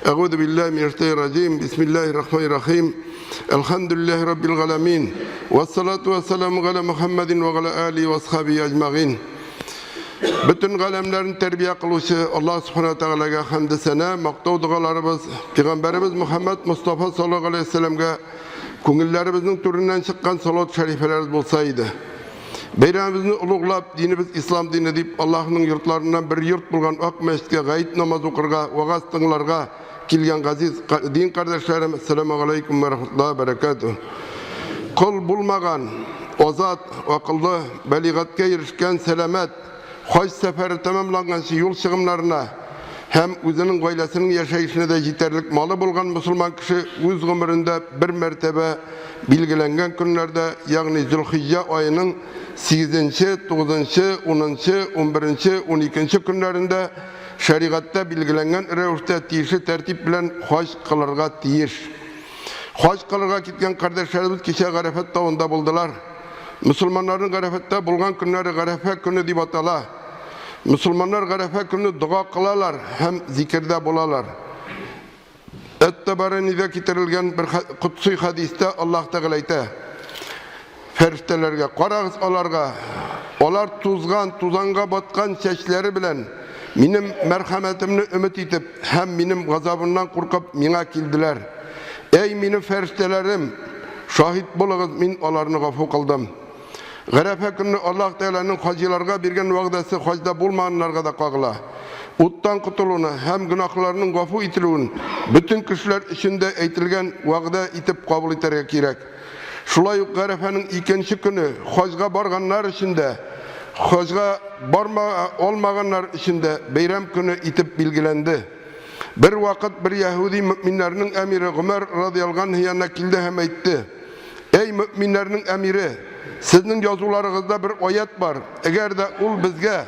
Әгуду биллаһи минәш шайтанир раҗим. Бисмиллаһир рахманир рахим. Әлхәмдүлиллаһи раббил галәмин. Вассалату вассаламу галя Мухаммадин ва галя алихи ва асхабихи әҗмәгыйн. Бөтен галәмнәрне тәрбия кылучы Аллаһ Субхана Тәгаләгә хәмде сәнә, мактау догаларыбыз, пәйгамбәребез Мухаммад Мустафа саллаллаһу алейһи вәсәлләмгә күңелләребезнең түреннән чыккан салават шәрифәләребез булса иде. Бәйрәмебезне олуглап, динебез ислам дине дип, Аллаһның йортларыннан бер йорт булган Ак мәчеткә гаит намаз укырга, вагаз тыңларга килгән газиз дин кардәшләрем, ассаламу алейкум ва рахматуллаһи ва баракатуһ. Кол булмаган, азат, акыллы, балигатькә ирешкән, сәламәт, хаҗ сәфәре тәмамланганчы юл чыгымнарына һәм үзенең гаиләсенең яшәешенә дә җитәрлек малы булган мөселман кеше үз гомерендә бер мәртәбә билгеләнгән көннәрдә, ягъни Зөлхиҗҗә аеның сигезенче, тугызынчы, унынчы, унберенче, уникенче көннәрендә шәригатьтә билгеләнгән рәвештә тиешле тәртип белән хаҗ кылырга тиеш. Хаҗ кылырга киткән кардәшләребез кичә Гарәфәт тавында булдылар. Мөселманнарның Гарәфәттә булган көннәре Гарәфә көне дип атала. Мөселманнар Гарәфә көнне дога кылалар һәм зикердә булалар. Әт-Табаранидә китерелгән бер котсый хәдистә Аллаһ Тәгалә әйтә: Фәрештәләргә, карагыз аларга, алар тузган, тузанга баткан чәчләре белән минем мәрхәмәтемне өмет итеп һәм минем газабымнан куркып миңа килделәр. Әй минем фәрештәләрем, шаһит булыгыз, мин аларны гафу кылдым. Гарәфә көнне Аллаһ Тәгаләнең хаҗиларга биргән вәгъдәсе хаҗда булмаганнарга да кагыла. Уттан котылуны һәм гөнаһларның гафу ителүен бөтен кешеләр өчен дә әйтелгән вәгъдә итеп кабул итәргә кирәк. Шулай ук Гарәфәнең икенче көне хаҗга барганнар өчен дә, хаҗга барма алмаганнар өчен дә бәйрәм көне итеп билгеләнде. Бер вакыт бер яһүди мөэминнәрнең әмире Гомәр радыяллаһу анһу янына килде һәм әйтте: Әй мөэминнәрнең әмире, сезнең язуларыгызда бер аять бар, әгәр дә ул безгә,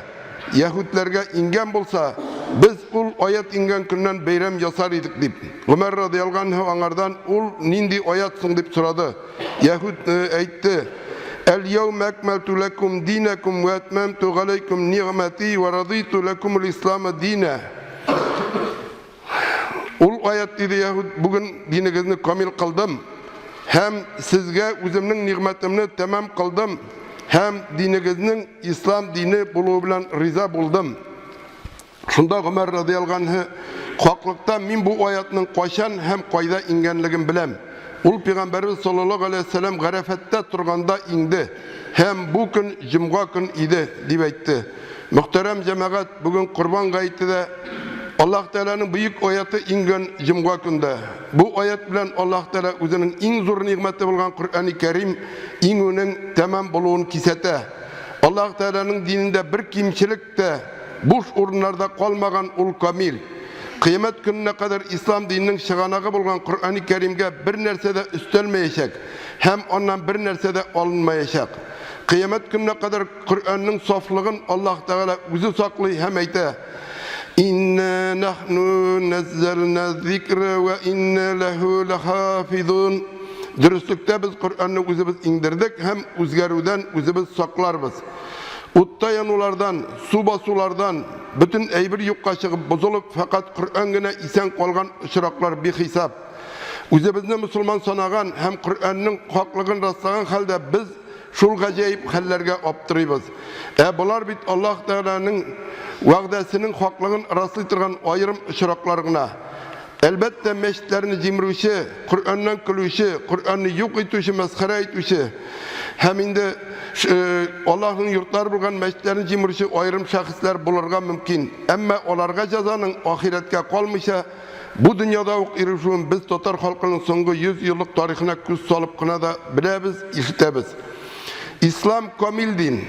яһүдләргә иңгән булса, без ул аять иңгән көннән бәйрәм ясар идек, дип. Гомәр радыяллаһу анһу аңардан, ул нинди аять соң, дип сорады. Яһүд әйтте, Әл-яумә әкмәлтү ләкүм динәкүм вә әтмәмтү галәйкүм нигъмәти вә радыйту ләкүмул ислама динә. Ул аят, диде Яһүд, бүген динегезне камил кылдым һәм сезгә үземнең нигъмәтемне тәмам кылдым һәм динегезнең ислам дине булуы белән риза булдым. Шунда Гомәр радыяллаһу анһу, хаклыкта мин бу аятның кайчан һәм кайда иңгәнлеген беләм. Ул пәйгамбәребез саллаллаһу алейһи ва сәлләм Гарәфәттә торганда иңде һәм бу көн җомга көн иде, дип әйтте. Мөхтәрәм җәмәгать, бүген Корбан гаете дә Аллаһ Тәгаләнең бөек аяты иңгән җомга көндә. Бу аят белән Аллаһ Тәгалә үзенең иң зур нигъмәте булган Коръәни Кәрим иңүнең тәмам булуын кисәтә. Аллаһ Тәгаләнең динендә бер кимчелек тә, буш урыннар да калмаган, ул камил. Кыямәт көненә кадәр ислам диненең чыганагы булган Коръәни Кәримгә бер нәрсә дә өстәлмәячәк һәм аннан бер нәрсә дә алынмаячак. Кыямәт көненә кадәр Коръәннең сафлыгын Аллаһ Тәгалә үзе саклый һәм әйтә: Инна нахну наззална зикра ва инна лаху лахафизун. Дөреслектә без Коръәнне үзебез иңдердек һәм үзгәрүдән үзебез сакларбыз. Утта янулардан, су басулардан, бөтен әйбер юкка чыгып бозылып, фәкать Коръән генә исән калган очраклар бихисап. Үзебезне мусульман санаган һәм Коръәннең хаклыгын раслаган хәлдә без шул гаҗәеп хәлләргә аптырыйбыз. Ә болар бит Аллаһ Тәгаләнең вәгъдәсенең хаклыгын раслый торган аерым очраклар гына. Әлбәттә, мәчетләрне җимерүче, Коръәннән көлүче, Коръәнне юк итүче, мәсхәрә итүче һәм инде Аллаһның йортлары булган мәчетләрне җимерүче аерым шәхесләр булырга мөмкин. Әмма аларга җәзаның ахирәткә калмыйча, бу дөньяда ук ирешүен без татар халкының соңгы 100 еллык тарихына күз салып кына да беләбез, ишетәбез. Ислам камил дин.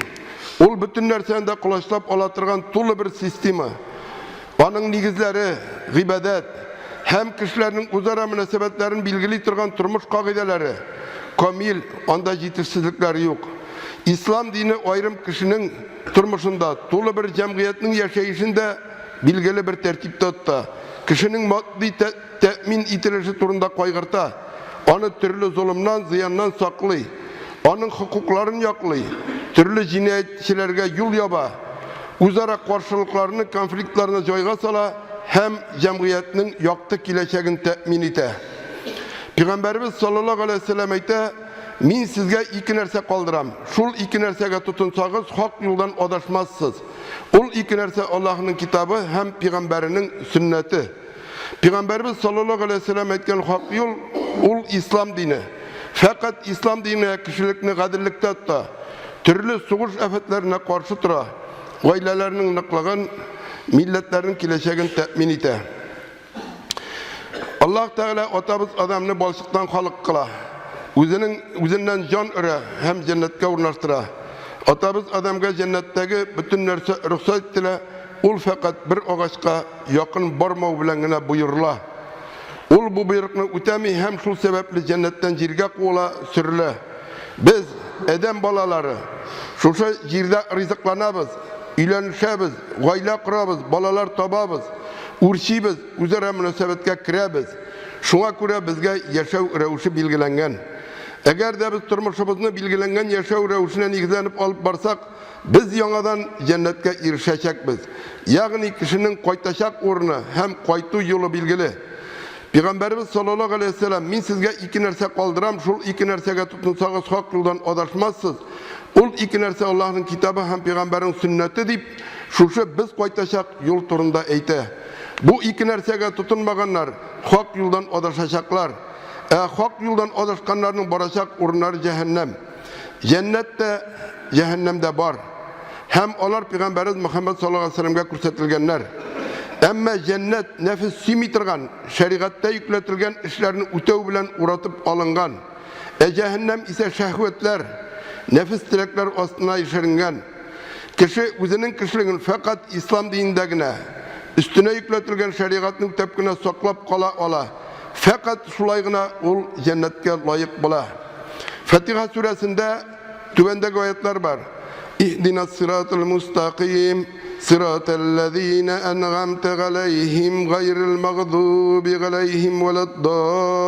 Ул бөтен нәрсәне дә колачлап ала торган тулы бер система. Аның нигезләре, гыйбадәт һәм кешеләрнең үзара мөнәсәбәтләрен билгели торган тормыш кагыйдәләре камил, анда җитешсезлекләр юк. Ислам дине аерым кешенең тормышында, тулы бер җәмгыятьнең яшәешендә билгеле бер тәртиптә тота, кешенең матди тәэмин ителеше турында кайгырта, аны төрле золымнан, зыяннан саклый, аның хокукларын яклый, төрле җинаятьчеләргә юл яба, үзара каршылыкларны, конфликтларны җайга сала. һәм җәмгыятьнең якты киләчәген тәэмин итә. Пәйгамбәребез саллаллаһу алейһи ва сәлләм әйтә, Мин сезгә ике нәрсә калдырам. Шул ике нәрсәгә тотынсагыз, хак юлдан адашмассыз. Ул ике нәрсә Аллаһның китабы һәм пәйгамбәренең сөннәте. Пәйгамбәребез саллаллаһу алейһи ва сәлләм әйткән хак юл ул ислам дине. Фәкать ислам дине кешелекне гаделлектә тота, төрле сугыш афәтләренә каршы тора, гаиләләрнең ныклыгын, милләтләрнең киләчәген тәэмин итә. Аллаһ Тәгалә атабыз Адамны балчыктан халык кыла. Үзенең үзеннән җан өрә һәм җәннәткә урнаштыра. Атабыз Адамга җәннәттәге бөтен нәрсә рөхсәт ителә, ул фәкать бер агачка якын бармау белән генә боерыла. Ул бу боерыкны үтәми һәм шул сәбәпле җәннәттән җиргә куыла, сөрелә. Без, адәм балалары, шушы җирдә ризыкланабыз, өйләнешәбез, гаилә корабыз, балалар табабыз, үрчибез, үзара мөнәсәбәткә керәбез. Шуңа күрә безгә яшәү рәвеше билгеләнгән. Әгәр дә без тормышыбызны билгеләнгән яшәү рәвешенә нигезләнеп алып барсак, без яңадан җәннәткә ирешәчәкбез. Ягъни кешенең кайтачак урыны һәм кайту юлы билгеле. Пәйгамбәребез саллаллаһу алейһи ва сәлләм, мин сезгә ике нәрсә калдырам, шул ике нәрсәгә тотынсагыз хак юлдан адашмассыз. Ул ике нәрсә Аллаһның китабы һәм пәйгамбәрнең сөннәте дип, шушы без кайтачак юл турында әйтә. Бу ике нәрсәгә тотынмаганнар хак юлдан адашачаклар. Ә хак юлдан адашканнарның барачак урыннары җәһәннәм. Җәннәт тә, җәһәннәм дә бар. Һәм алар пәйгамбәребез Мөхәммәд саллаллаһу алейһи ва сәлләмгә күрсәтелгәннәр. Әмма җәннәт нәфес сөйми торган, шәригатьтә йөкләтелгән эшләрне үтәү белән уратып алынган. Ә җәһәннәм исә шәһвәтләр, нәфес теләкләр астына яшеренгән. Кеше үзенең кешелеген фәкать ислам динендә генә, өстенә йөкләтелгән шәригатьне үтәп кенә саклап кала ала. Фәкать шулай гына ул җәннәткә лаек була. Фатиха сүрәсендә түбәндәге аятлар бар. Иһдинас сиратал мустаким, сиратал лазина әнгамта галәйһим, гайрил магдуби галәйһим вәләд-даллин.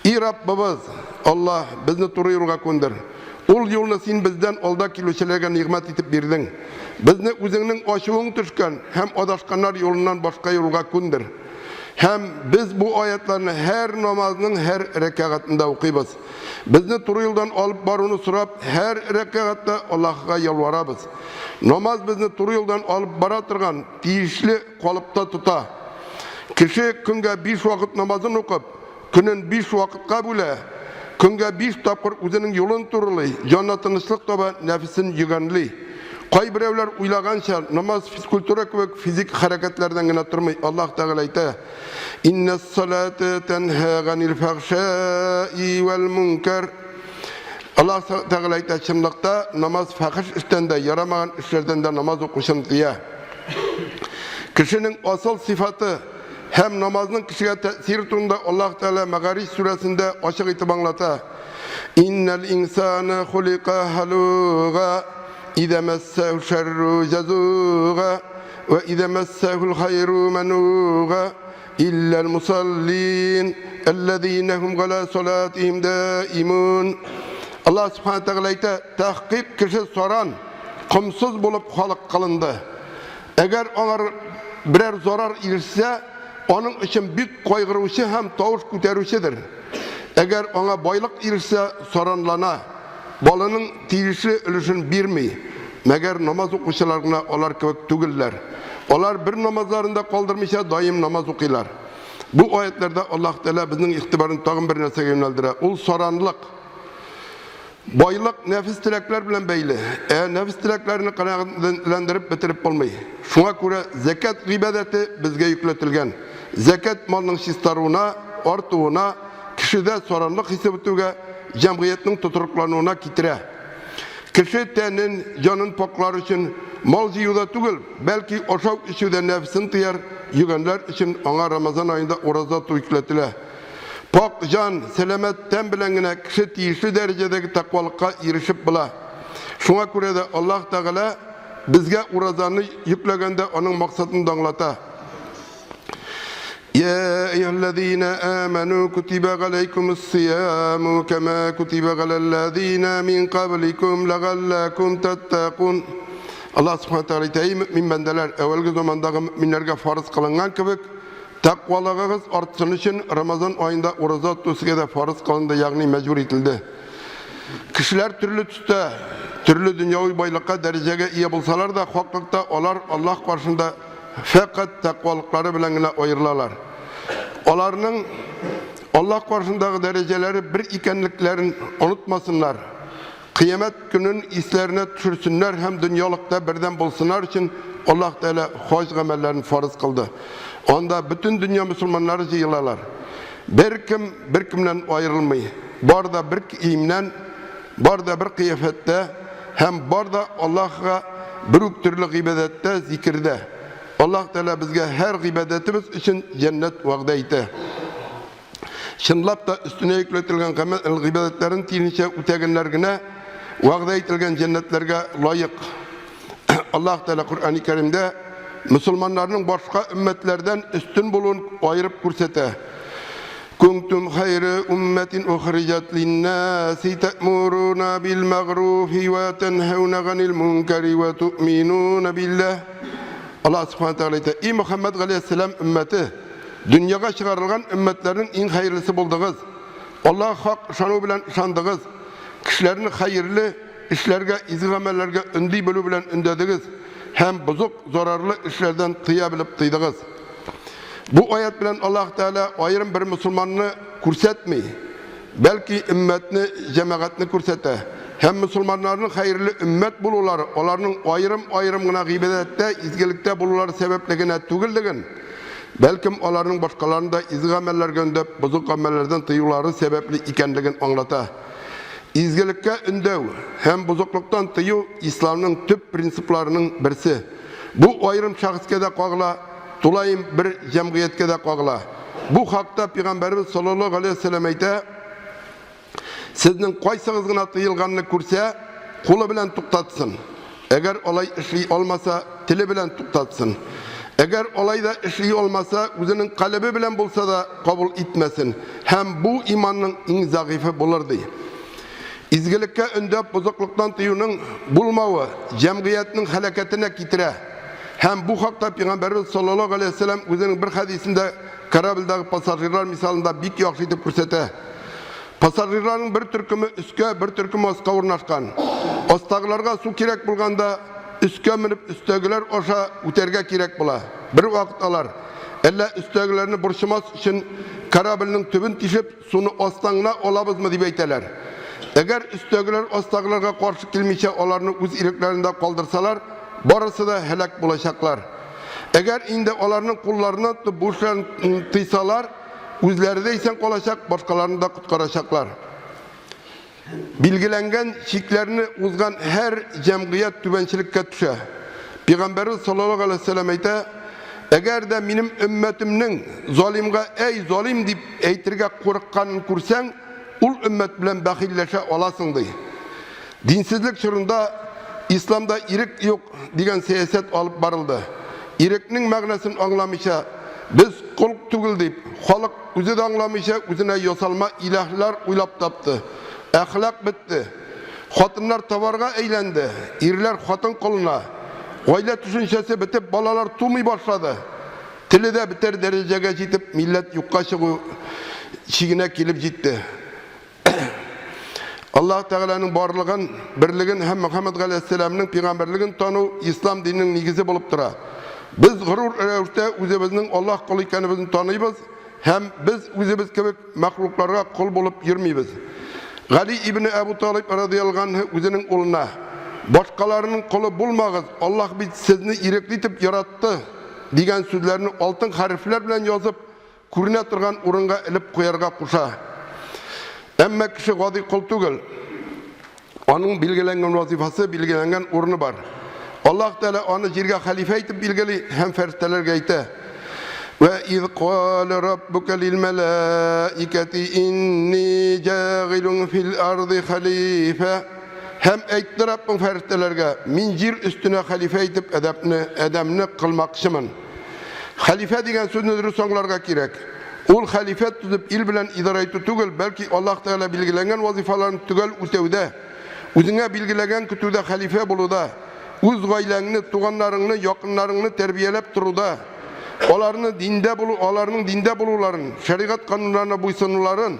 И Раббыбыз, Аллаһ, безне туры юлга күндер. Ул юлны син бездән алда килүчеләргә нигъмәт итеп бирдең. Безне үзеңнең ачуың төшкән һәм адашканнар юлыннан башка юлга күндер. Һәм без бу аятларны һәр намазның һәр рәкәгатендә укыйбыз. Безне туры юлдан алып баруны сорап, һәр рәкәгатьтә Аллаһыга ялварабыз. Намаз безне туры юлдан алып бара торган тиешле калыпта тота. Кеше көнгә биш вакыт намазын укып, Көнен биш вакытка бүлә, көнгә биш тапкыр үзенең юлын турылый, җанына тынычлык таба, нәфесен йөгәнли. Кайберәүләр уйлаганча, намаз физкультура кебек физик хәрәкәтләрдән генә тормый. Аллаһ Тәгалә әйтә: "Иннәс-салата тәнһа ганил фахшаи вәл мункар". Аллаһ Тәгалә әйтә, чынлыкта намаз фахиш эштән дә, ярамаган эшләрдән дә намаз укучыны тыя. Кешенең асыл сыйфаты Һәм намазның кешегә тәэсире турында Аллаһ Тәгалә Мәгариж сүрәсендә ачык итеп аңлата. Иннәл инсана хулика халуга, иза мәссәһу шәрру җазуга, ва иза мәссәһул хайру мануга, илләл мусаллин, әлләзинә һум галя салатихим даимун. Аллаһ Субхана Тәгалә әйтә, тәхкыйк кеше саран, комсыз булып халык кылынды. Әгәр аңар берәр зарар ирешсә, аның өчен бик кайгыручы һәм тавыш күтәрүчедер. Әгәр аңа байлык ирешсә, саранлана, балының тиешле өлешен бирми. Мәгәр намаз укучылар гына алар кебек түгелләр. Алар бер намазларын да калдырмыйча даим намаз укыйлар. Бу аятьләрдә Аллаһ Тәгалә безнең игътибарны тагын бер нәрсәгә юнәлдерә. Ул саранлык. Байлык нәфес теләкләр белән бәйле. Ә нәфес теләкләрне канәгатьләндереп бетереп булмый. Шуңа күрә зәкят гыйбадәте безгә йөкләтелгән. Зәкят малның чистаруына, артуына, кешедә саранлык хисе бетүгә, җәмгыятьнең тотрыклануына китерә. Кеше тәнен, җанын пакълар өчен мал җыюда түгел, бәлки ашау-эчүдә нәфесен тыяр, йөгәнләр өчен аңа Рамазан аенда ураза тоту йөкләтелә. Пакь җан, сәламәт тән белән генә кеше тиешле дәрәҗәдәге тәкъвалыкка ирешеп була. Шуңа күрә дә Аллаһ Тәгалә безгә уразаны йөкләгәндә аның максатын да аңлата. Я әйюһәлләзина аману кутиба галәйкумус сияму кама кутиба галәлләзина мин кабликум ләгалләкум таттакун. Аллаһ Субхану Тәгалә әйтә, Әй мөэмин бәндәләр, әүвәлге замандагы мөэминнәргә фарыз кылынган кебек, тәкъвалыгыгыз артсын өчен Рамазан аенда ураза тоту сезгә дә фарыз кылынды, ягъни мәҗбүр ителде. Кешеләр төрле төстә, төрле дөньяви байлыкка, дәрәҗәгә ия булсалар да, хаклыкта алар Аллаһ каршында фәкать тәкъвалыклары белән генә аерылалар. Аларның Аллаһ каршындагы дәрәҗәләре бер икәнлекләрен онытмасыннар. Кыямәт көнен исләренә төшерсеннәр һәм дөньялыкта бердәм булсыннар өчен Аллаһ Тәгалә хаҗ гамәлләрен фарыз кылды. Анда бөтен дөнья мөселманнары җыелалар. Беркем беркемнән аерылмый. Бар да бер киемнән, бар да бер кыяфәттә һәм бар да Аллаһка бер үк төрле гыйбадәттә, зикердә. Аллаһ Тәгалә безгә һәр гыйбадәтебез өчен җәннәт вәгъдә итә. Чынлап та өстенә йөкләтелгән гамәл-гыйбадәтләрен тиенчә үтәгәннәр генә вәгъдә ителгән җәннәтләргә лаек. Аллаһ Тәгалә Коръәни Кәримдә мөселманнарның башка өммәтләрдән өстен булуын аерып күрсәтә. Кунтум хайры уммәтин ухриҗат линнаси тәмуруна бил мәгъруфи ва тәнһәүнә ганил мункари ва туъминуна биллаһ. Аллаһ Субхану Тәгалә әйтә: "И Мөхәммәд галәйһиссәлам өммәте, Дөньяга чыгарылган өммәтләрнең иң хәерлесе булдыгыз. Аллаһ хак ышану белән ышандыгыз. Кешеләрне хәерле эшләргә, изге гамәлләргә өнди белү белән өндәдегез һәм бозык, зарарлы эшләрдән тыя белеп тыйдыгыз. Бу аят белән Аллаһ Тәгалә аерым бер мөселманны күрсәтми, бәлки өммәтне, җәмәгатьне күрсәтә. Һәм мөселманнарның хәерле өммәт булулары аларның аерым-аерым гына гыйбадәттә, изгелектә булулары сәбәпле генә түгеллеген, Бәлкем, аларның башкаларны да изге гамәлләргә өндәп, бозык гамәлләрдән тыюлары сәбәпле икәнлеген аңлата. Изгелеккә өндәү һәм бозыклыктан тыю исламның төп принципларының берсе. Бу аерым шәхескә дә кагыла, тулаем бер җәмгыятькә дә кагыла. Бу хакта пәйгамбәребез саллаллаһу галәйһи ва сәлләм әйтә, Сезнең кайсыгыз гына тыелганны күрсә, кулы белән туктатсын. Әгәр алай эшли алмаса, теле белән туктатсын. Әгәр алай да эшли алмаса, үзенең калебе белән булса да кабул итмәсен. Һәм бу иманның иң зәгыйфе булыр, ди. Изгелеккә өндәп бозыклыктан тыюның булмавы җәмгыятьнең һәлакәтенә китерә. Һәм бу хакта Пәйгамбәребез саллаллаһу галәйһи ва сәлләм үзенең бер хәдисендә корабльдәге пассажирлар мисалында бик яхшы итеп күрсәтә. Пассажирларның бер төркеме өскә, бер төркеме аска урнашкан. Астагыларга су кирәк булганда, өскә менеп, өстәгеләр аша үтәргә кирәк була. Бервакыт алар, әллә өстәгеләрне борчымас өчен, корабльнең төбен тишеп, суны астан гына алабызмы, дип әйтәләр. Әгәр өстәгеләр астагыларга каршы килмичә аларны үз ирекләрендә калдырсалар, барысы да һәлак булачаклар. Әгәр инде аларның кулларыннан тотып бу эшләрен тыйсалар, Үзләре дә исән калачак, башкаларны да коткарачаклар. Билгеләнгән чикләрне узган һәр җәмгыять түбәнчелеккә төшә. Пәйгамбәрбез саллаллаһу алейһи вәсәлләм әйтә, Әгәр дә минем өммәтемнең залимга әй залим дип әйтергә курыкканын күрсәң, ул өммәт белән бәхилләшә аласың, ди. Динсезлек чорында исламда ирек юк дигән сәясәт алып барылды. Ирекнең мәгънәсен аңламыйча, без кол түгел дип, халык үзе дә аңламыйча үзенә ясалма илаһлар уйлап тапты. Әхлак бетте. Хатыннар товарга әйләнде, ирләр хатын колына. Гаилә төшенчәсе бетеп, балалар тумый башлады. Теле дә бетәр дәрәҗәгә җитеп, милләт юкка чыгу чигенә килеп җитте. Аллаһ Тәгаләнең барлыгын, берлеген һәм Мөхәммәд галәйһиссәламнең пәйгамбәрлеген тану ислам диненең нигезе булып тора. Без горур рәвештә үзебезнең Аллаһ колы икәнебезне таныйбыз һәм без үзебез кебек мәхлукларга кол булып йөрмибез. Гали ибне Әбу Талиб радияллаһу анһу үзенең улына: "Башкаларның колы булмагыз, Аллаһ бит сезне ирекле итеп яратты", дигән сүзләрне алтын хәрефләр белән язып, күренә торган урынга элеп куярга куша. Әмма кеше гади кол түгел. Аның билгеләнгән вазифасы, билгеләнгән урыны бар. Аллаһ Тәгалә аны җиргә хәлифә итеп билгели һәм фәрештәләргә әйтә: "Ва из кала раббука лил малаикати инни җагилун фил арди халифа." Һәм әйтте Раббың фәрештәләргә: "Мин җир өстенә хәлифә итеп адәмне, адәмне кылмакчымын." Хәлифә дигән сүзне дөрес аңларга кирәк. Ул хәлифә төзеп ил белән идарә итү түгел, бәлки Аллаһ Тәгалә билгеләнгән вазифаларын төгәл үтәүдә, үзеңә билгеләгән көтүдә хәлифә булуда, үз гаиләңне, туганнарыңны, якыннарыңны тәрбияләп торуда, аларны диндә булу, аларның диндә булуларын, шәригать кануннарына буйсынуларын,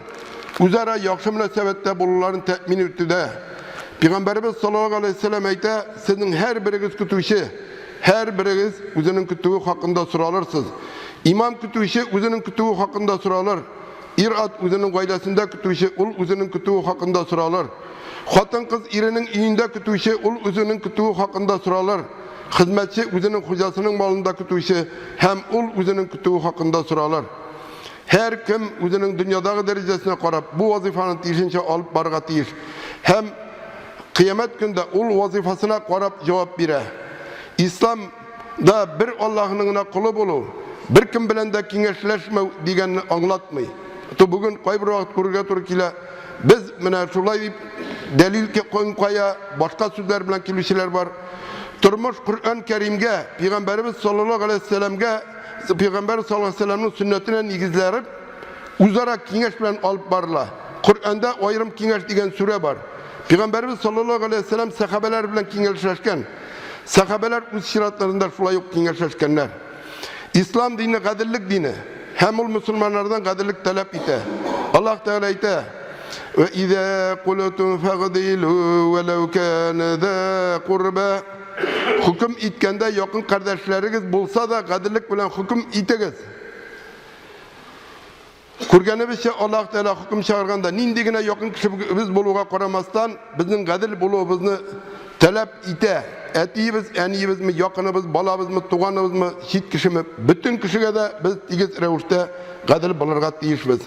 үзара яхшы мөнәсәбәттә булуларын тәэмин итүдә. Пәйгамбәребез саллаллаһу алейһи вәсәлләм әйтә, сезнең һәрберегез көтүче, һәрберегез үзенең көтүе хакында соралырсыз. Имам көтүче үзенең көтүе хакында соралыр. Ир-ат үзенең гаиләсендә көтүче, ул үзенең көтүе хакында соралыр. Хатын-кыз иренең өендә көтүче, ул үзенең көтүе хакында соралыр. Хезмәтче үзенең хуҗасының малында көтүче һәм ул үзенең көтүе хакында соралыр. Һәр кем үзенең дөньядагы дәрәҗәсенә карап, бу вазифаны тиешенчә алып барырга тиеш. Һәм кыямәт көндә ул вазифасына карап җавап бирә. Ислам да бер Аллаһның гына колы булу, беркем белән дә киңәшләшмәү дигәнне аңлатмый. То бүген кайбер вакыт күрергә туры килә, без менә шулай дип дәлил кая, башка сүзләр белән килүчеләр бар. Тормыш Коръән Кәримгә, Пәйгамбәребез саллаллаһу алейһи вәсәлләмгә, Пәйгамбәр саллаллаһу алейһи вәсәлләмнең сөннәтенә нигезләнеп, үзара киңәш белән алып барыла. Коръәндә аерым киңәш дигән сүрә бар. Пәйгамбәребез саллаллаһу алейһи вәсәлләм сәхабәләр белән киңәшләшкән. Сәхабәләр үз чиратларында шулай ук киңәшләшкәннәр. Ислам дине гаделлек дине һәм ул мөселманнардан гаделлек таләп итә. Аллаһ Тәгалә әйтә: "Ва иза култум фагдилу ва лау кана за курба" Хөкем иткәндә якын кардәшләрегез булса да гаделлек белән хөкем итегез. Күргәнебезчә, Аллаһ Тәгалә хөкем чыгарганда нинди генә якын кешебез булуга карамастан, безнең гадел булуыбызны таләп итә. Әтиебез, әниебезме, якыныбыз, балабызмы, туганыбызмы, чит кешеме, бөтен кешегә дә без тигез рәвештә гадел булырга тиешбез.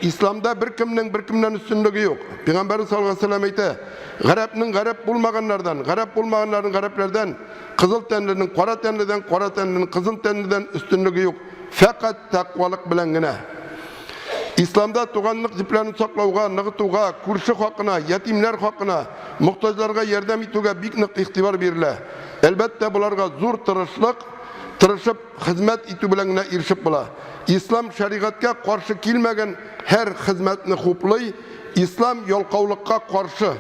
Исламда беркемнең беркемнән өстенлеге юк. Пәйгамбәрбез саллаллаһу алейһи ва сәлләм әйтә, гарәпнең гарәп булмаганнардан, гарәп булмаганнарның гарәпләрдән, кызыл тәнленең кара тәнледән, кара тәнленең кызыл тәнледән өстенлеге юк. Фәкать тәкъвалык белән генә. Исламда туганлык җепләрен саклауга, ныгытуга, күрше хакына, ятимнәр хакына, мохтаҗларга ярдәм итүгә бик нык игътибар бирелә. Әлбәттә, боларга зур тырышлык, тырышып хезмәт итү белән генә ирешеп була. Ислам шәригатькә каршы килмәгән һәр хезмәтне хуплый, ислам ялкаулыкка каршы.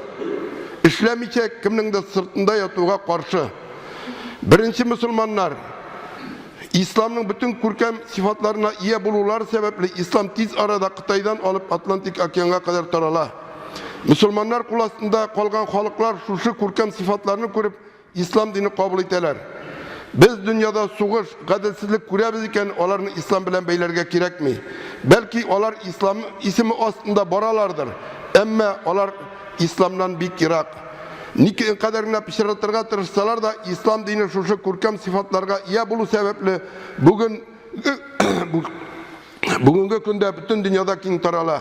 Эшләмичә кемнең дә сыртында ятуга каршы. Беренче мөселманнар Исламның бөтен күркәм сыйфатларына ия булулары сәбәпле, ислам тиз арада Кытайдан алып Атлантик океанга кадәр тарала. Мөселманнар кул астында калган халыклар шушы күркәм сыйфатларны күреп, ислам дине кабул итәләр. Без дөньяда сугыш, гаделсезлек күрәбез икән, аларны ислам белән бәйләргә кирәкми. Бәлки алар ислам исеме астында баралардыр, әмма алар исламнан бик ерак. Никадәр генә пычратырга тырышсалар да, ислам дине шушы күркәм сыйфатларга ия булу сәбәпле, бүген бүгенге көндә бөтен дөньяда киң тарала.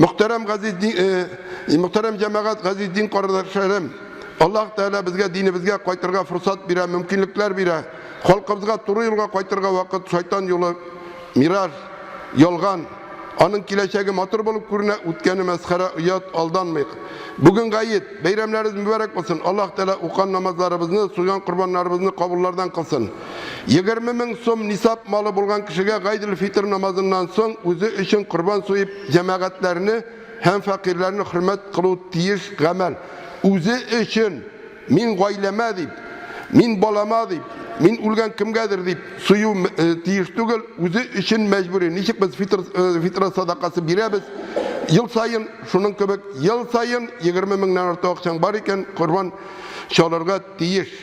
Мөхтәрәм газиз э, мөхтәрәм җәмәгать, газиз дин кардәшләрем, Аллаһ Тәгалә безгә динебезгә кайтырга форсат бирә, мөмкинлекләр бирә. Халкыбызга туры юлга кайтырга вакыт, шайтан юлы мираж, ялган. Аның киләчәге матур булып күренә, үткәне мәсхәрә, оят, алданмыйк. Бүген гает, бәйрәмнәребез мөбарәк булсын. Аллаһ Тәгалә укыган намазларыбызны, суйган корбаннарыбызны кабуллардан кылсын. 20 мең сум нисаб малы булган кешегә Гайдел фитр намазыннан соң үзе өчен корбан суеп, җәмәгатьләрне һәм фәкыйрьләрне хөрмәт кылу тиеш гамәл. Үзе өчен Мин гаиләмә дип, мин балама дип, мин үлгән кемгәдер дип сую э, тиеш түгел, үзе өчен мәҗбүри. Ничек без фитр, э, фитра садакасы бирәбез? Ел саен шуның кебек, ел саен 20 меңнән артык акчаң бар икән, корбан чалырга тиеш.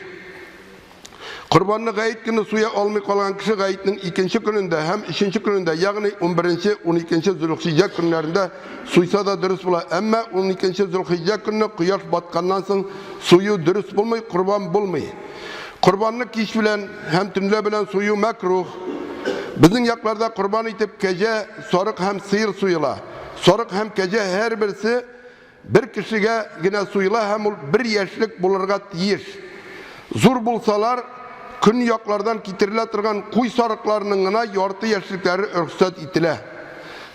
Корбанны гает көне суя алмый калган кеше гаетнең икенче көнендә һәм өченче көнендә, ягъни 11-нче, 12-нче Зөлхиҗҗә көннәрендә суйса да дөрес була. Әмма 12-нче Зөлхиҗҗә көнне кояш батканнан соң сую дөрес булмый, корбан булмый. Корбанны кич белән һәм төнлә белән сую мәкрух. Безнең якларда корбан итеп кәҗә, сарык һәм сыер суела. Сарык һәм кәҗә һәрберсе Бер кешегә генә суела һәм ул бер яшьлек булырга тиеш. Зур булсалар, көньяклардан китерелә торган куй сарыкларының гына ярты яшьлекләре рөхсәт ителә.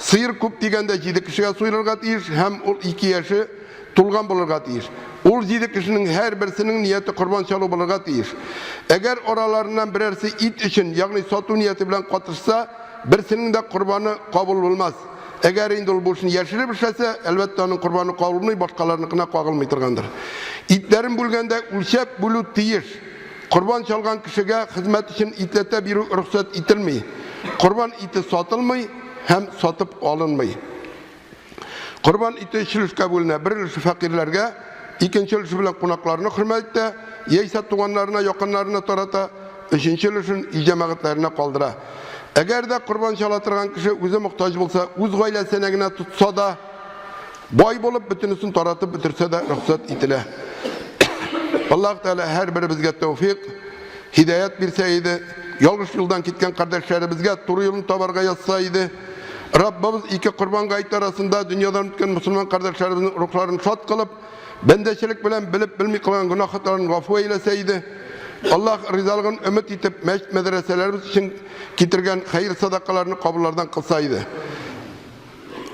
Сыер күп дигәндә җиде кешегә суелырга тиеш һәм ул ике яше тулган булырга тиеш. Ул җиде кешенең һәрберсенең нияте корбан чалу булырга тиеш. Әгәр араларыннан берәрсе ит өчен, ягъни сату нияте белән катышса, берсенең дә корбаны кабул булмас. Әгәр инде ул бу эшне яшереп эшләсә, әлбәттә, аның корбаны кабылмый, башкаларныкына кагылмый торгандыр. Итләрен бүлгәндә үлчәп бүлү тиеш. Корбан чалган кешегә хезмәт өчен итләтә бирү рөхсәт ителми. Корбан ите сатылмый һәм сатып алынмый. Корбан ите өч өлешкә бүленә. Бер өлеше фәкыйрьләргә, икенче өлеше белән кунакларны хөрмәт итә, яисә туганнарына, якыннарына тарата, өченче өлешен өй җәмәгатьләренә калдыра. Әгәр дә корбан чала торган кеше үзе мохтаҗ булса, үз гаиләсенә генә тотса да, бай булып, бөтенесен таратып бетерсә дә рөхсәт ителә. Аллаһ Тәгалә һәрберебезгә тәүфик, һидаят бирсә иде, ялгыш юлдан киткән кардәшләребезгә туры юлны табарга язса иде. Раббыбыз ике корбан гаете арасында дөньядан үткән мөселман кардәшләребезнең рухларын шат кылып, бәндәчелек белән белеп-белми кылган гөнаһ-хаталарын гафу әйләсә иде. Аллаһ ризалыгын өмет итеп, мәчет-мәдрәсәләребез өчен китергән хәер-садакаларны кабуллардан кылса иде.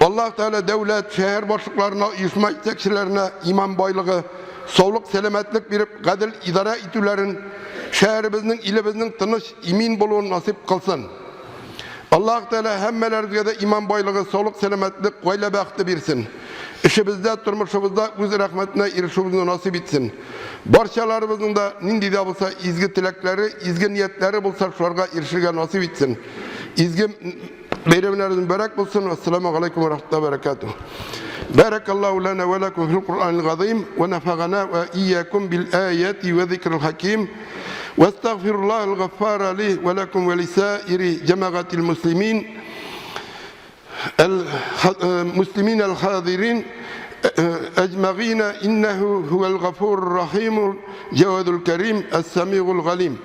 Аллаһ Тәгалә дәүләт, шәһәр башлыкларына, оешма җитәкчеләренә иман байлыгы, саулык, сәламәтлек биреп, гадел идарә итүләрен, шәһәребезнең, илебезнең тыныч, имин булуын насыйп кылсын. Аллаһ Тәгалә һәммәләребезгә дә иман байлыгы, саулык, сәламәтлек, гаилә бәхете бирсен. Эшебездә, тормышыбызда үз рәхмәтенә ирешүебезне насыйп итсен. Барчаларыбызның да нинди дә булса изге теләкләре, изге ниятләре булса, шуларга ирешергә насыйп итсен. Изге бәйрәмнәребез мөбарәк булсын. Ассаламу алейкум ва рахматуллаһи ва баракатуһ. Баракаллаһу лана ва лакум фил Куръанил газыйм ва нафагана ва ийякум бил аяти ва зикрил хаким. واستغفر الله الغفار لي ولكم ولسائر جماعة المسلمين المسلمين الحاضرين أجمعين إنه هو الغفور الرحيم الجواد الكريم السميع الغليم.